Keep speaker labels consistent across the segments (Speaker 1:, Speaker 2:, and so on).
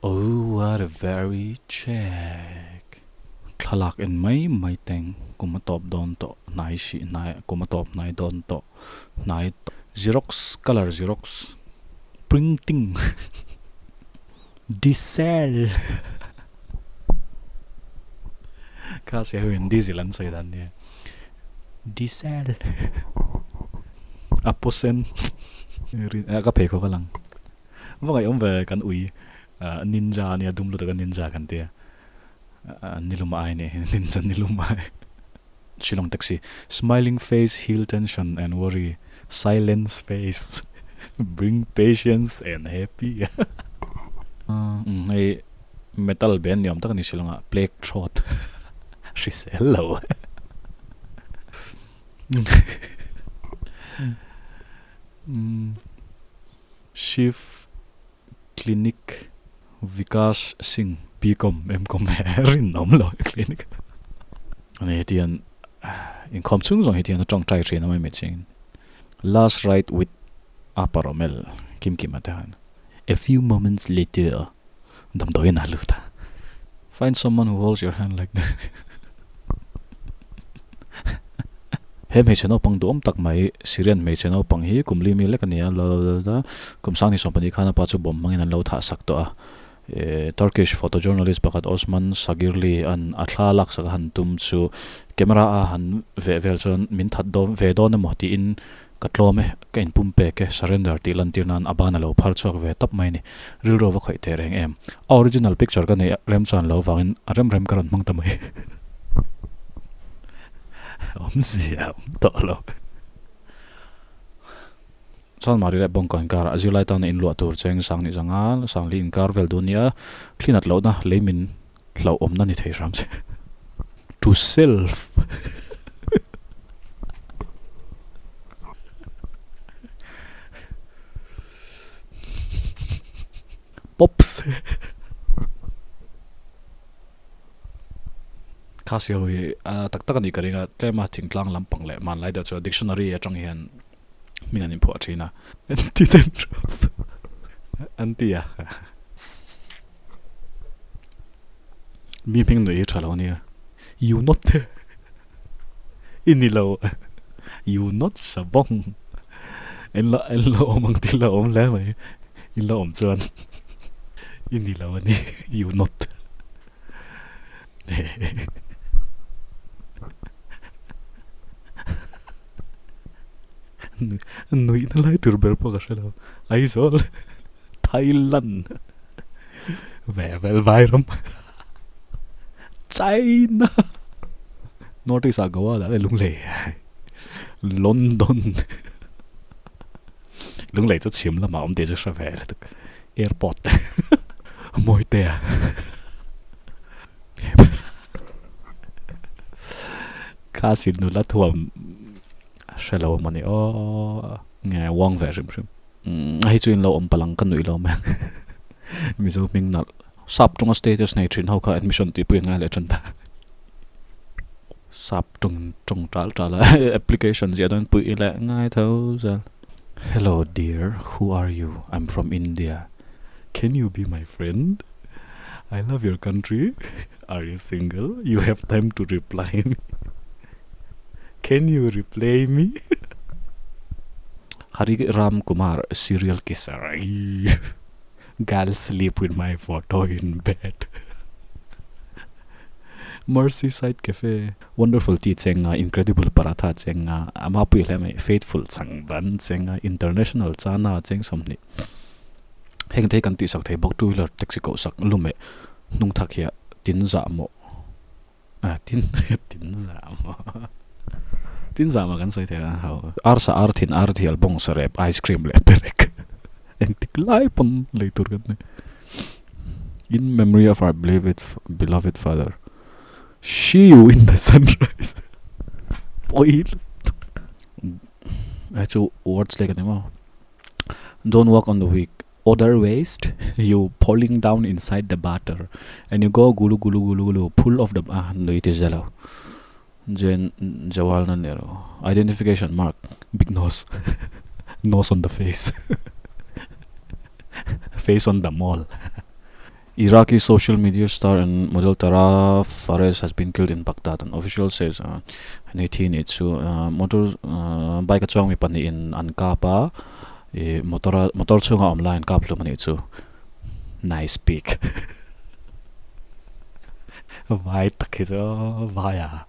Speaker 1: Oh what a very check. Thlalak en mai mai teng kum a tawp dawn tawh hnai hrih hnai kum a tawp hnai dawn tawh hnai tawh xerox colour xerox printing diesel kha sia ho in diesel an sawi dan nia diesel a pawsen ka pheikhawk a lang va ngaihawm ve kan ui ninja ania dum lutuk a ninja kan tia nilum ai nih hi ninja nilum ai Shillong taxi smiling face heal tension and worry silence face bring patience and happy hei metal band ni awm tak a ni Shillong ah plague throat hrisel lo Shiv Clinic Vikash Singh Bcom Mcom rinawm lo clinic ani hetiang inkhawm chhung zawng hetiang a tawngtai thin a mai mai ching last ride with Apa Romel Kim Kim a te han a few moments later damdawiin a lut a find someone who holds your hand like that He hmeichhe naupang duhawm tak mai, Syrian hmeichhe naupang hi kum li mi lek a ni a, kum sang 22 khan a pa chu bomb hmangin an lo thah sak tawh a. Turkish photojournalist pakhat Osman Sagirli an a thla laksak a han tum chu camera a han veh vel chuan min that dawn ve dawn emaw tiin ka tlawm e, ka inpum pek e, surrender tih lantir nan a ban a lo phar chhuak ve tawp mai a ni. Rilru a va khawih teh reng em. A original picture ka neih remchan lo vangin a rem rem ka rawn hmang ta mai. Awmzia awm tawh lo. Chuan Mari leh Bawngkawn karah zirlai tana inluah tur cheng sang nih zanga Sangli inkar vel dun nia thlinat lohna lei min hlauhawmna ni thei hram che. To self. Pops. Kha siau hi a tak tak a nih ka ring a, tlema thingtlang lampang leh hmanlai deuh chu dictionary atang hian hming an inphuah thin a. Anti-dandruff an ti a. Mi hming nuih hi tha lo ania. You not i ni lo. You not sabawng. En la en la awm ang tih la awm hle mai. I la awm chuan i ni lo a ni. You not. Nuihna lai tur ber pawh ka hre lo. Aizawl, Thailand, ve vel vairam, China, North East ah Goa dah leh Lunglei, London, Lunglei chu chhim lamah awm tih chu hre ve lutuk. Airport Mawitea Kha sin nula thuam hre lo mawni aw nge uang ve hrim hrim hei chu in lo awm palang ka nuih lo mai Mizo hming nalh sap tawnga status nei thin ho kha admission tih pui an ngai leh tan ta sap tawng tawng tal tal a application ziah dawn pui leh ngai tho zel. Hello dear, who are you? I'm from India. Can you be my friend? I love your country. Are you single? You have time to reply me. Can you reply me? Hari Ram Kumar, serial kisser. Girl sleep with my photo in bed. Merseyside Cafe, Wonderful tea chenga, Incredible paratha chenga, ama pui hle mai, Faithful chang ban chenga, International chana cheng 20. Heng te hi kan tihsak thei bawk, two wheeler taxi koh sak lume hnung thak hiah tin zah maw ah tin tin zah maw tin zah maw kan sawi thei a ho arsa ar thin ar thial bawng sarep ice cream leh perek engtik lai pawn lei tur kan nei in memory of our beloved beloved father. See you in the sunrise pawi hei chu words lek a ni maw don't walk on the weak other waste you falling down inside the butter and you go gulu gulu gulu gulu full of the ah nui ti zelo jen Jawaharlal Nehru identification mark big nose nose on the face face on the mall. Iraqi social media star and model Tara Fares has been killed in Baghdad, an official says. Hei thi nih chu motor bike a chuang mi pahnih in an kap a, ih motor a motor chhunga awm lai an kap hlum a nih chu. Nice pic. Vai tak hi chu vai a.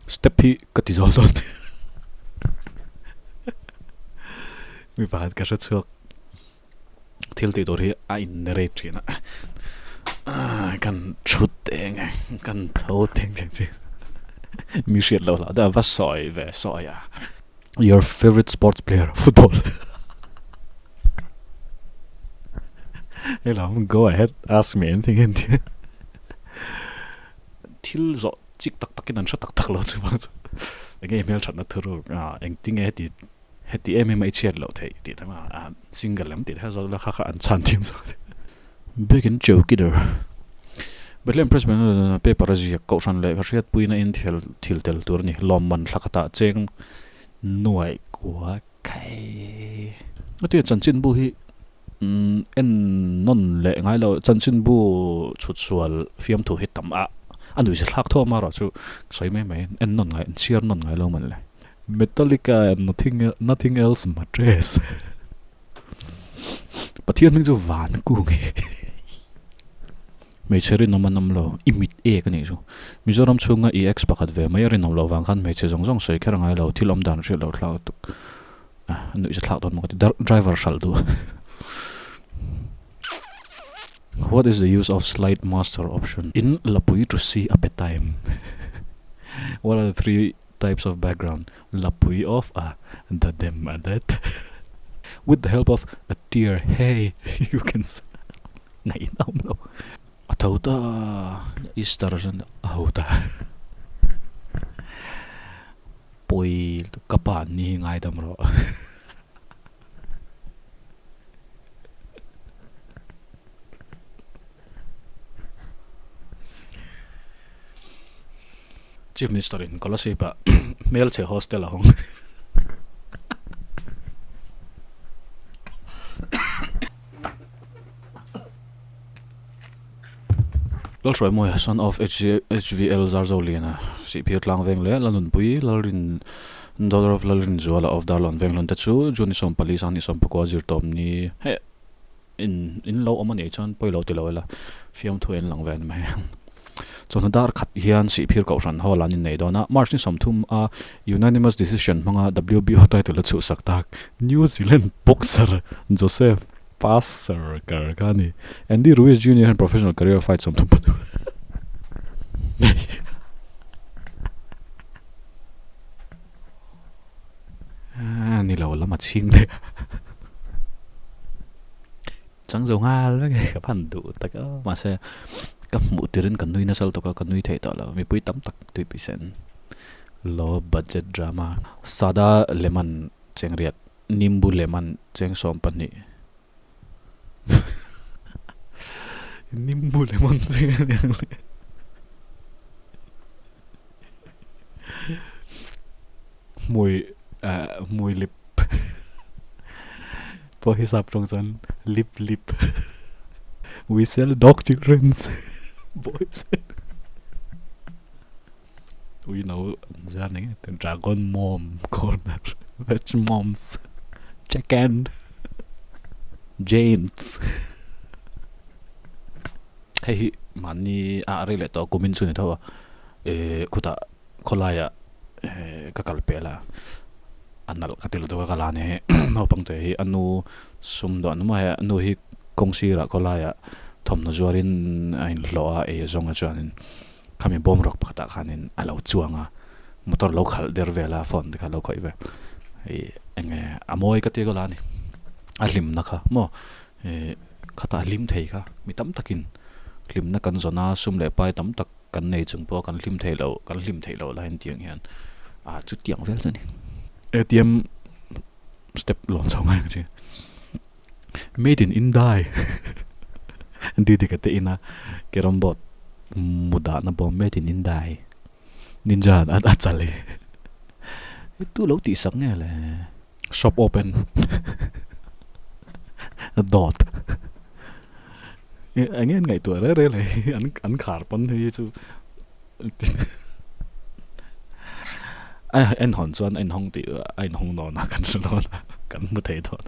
Speaker 1: Step hi ka ti zawl dawn mi pakhat ka hre chhuak thil tih tur hi a in narrate thin a kan thut teng e kan tho teng teng chi mi hriat loh lah deuh a va sawi ve sawi a your favourite sports player football helam go ahead ask me anything engtin thil zawh chik tak takin an hre tak tak lo chu vang chu enge hmelthatna thuruk a engtinge heti heti em em a i chhiat loh theih tih te a single em tih te zawt ila kha kha an chhan thiam zawk a Biakin Chowkidar Bethlehem Presbyterian paper a ziak kohhran leh ka hriatpuina in thil thil tel tur a ni lawmman thla khatah cheng nuaih kua khai a chanchinbu hi En nawn leh ngai lo, chanchinbu chhut sual fiamthu hi tam a, a nuihza thlak tho amarawh chu sawi mai mai, en nawn ngai, chhiar nawn ngai lo man le. Metallica and nothing nothing else matters. Pathian hming chu van kung hi. Hmeichhe rinawm an awm lo, i mit ek a nih chu. Mizoram chhunga i ex pakhat ve mai a rinawm loh vang khan hmeichhe zawng zawng sawi kher a ngai lo, thil awm dan hriat loh thlak tuk. Nuih sa thlak dawn maw ka ti driver hralh duh What is the use of slide master option in Lapui to see a pe time What are the three types of background Lapui of a the them a that With the help of a tear hey you can Ngaih in a awm lo A tho ta Easter a ho ta. Pawi ka pa an ni hi ngaidam rawh. Chief Minister in Kolasib ah hmelchhe hostel a hawng. Lalhruaimawia, son of HVL Zarzoliana, Sihphir tlang veng leh Lalnunpui, Lalrin daughter of Lalrinzuala of Darlawn Venghlun te chu June ni 14 sanghnih 19 zirtawp ni he in in lo awm a nih chuan pawi lo ti lo ila fiamthu en lang ve a ni mai. Chawhnu dar khat hian Sihphir Kohhran Hall an innei dawn a, March ni 30 a unanimous decision hmanga WBO title a chhuhsak tak New Zealand boxer Joseph Passer kar kha a ni. Andy Ruiz Junior hian professional career fight 30 pahnih nei. Ni lo lam a chhing daih a. Chang zo nghal vek e ka phan duh tak a. Mahse ka hmuh tirin ka nui nasa lutuk a, ka nui thei tawh lo. Mipui tam tak tui sen. Low budget drama. Sada Lemon chengriat. Nimbu lemon cheng 12 Nimbu lemon cheng a ni ang le Hmui hmui lip pawh hi sap tawng chuan lip lip We sell dog childrens boys Ui no an ziar ni nge Dragon mom corner veg moms chicken James hei hi mahni a rei leh tawh kumin chu ni tho a eh khutah khawlaiah eh ka kal pel a a nalh ka ti lutuk a ka la ni naupang te hi a nu sum dawh an awm a hei a nu hi kawng sirah khawlaiah thawmhnaw zuarin a inhlawh a ei zawng a chuanin. Khami bawm rawk pakhatah khanin a lo chuang a, motor lo khalh der vel a, phone te kha lo khawih vel. Ih eng nge a mawi ka ti ka la a ni. A hlimna kha maw ih khatah a hlim thei kha mi tam takin hlimna kan zawn a, sum leh pai tam tak kan nei chung pawh kan hlim thei lo, kan hlim theih loh laiin tiang hian ah chutiang vel chu a ni. ATM step lawn chho ngai ang chi. Made in Indai Didika te ina carrom board mu dahna bawm Made in Indai Ninja a chal hi tu lo tih sak nge le Shop open dawt Eng nge an ngaihtuah reng reng le an an khar pawn hei hi chu a en hawn chuan a inhawng tih a inhawng dawn a kan hre dawn a kan hmu thei dawn.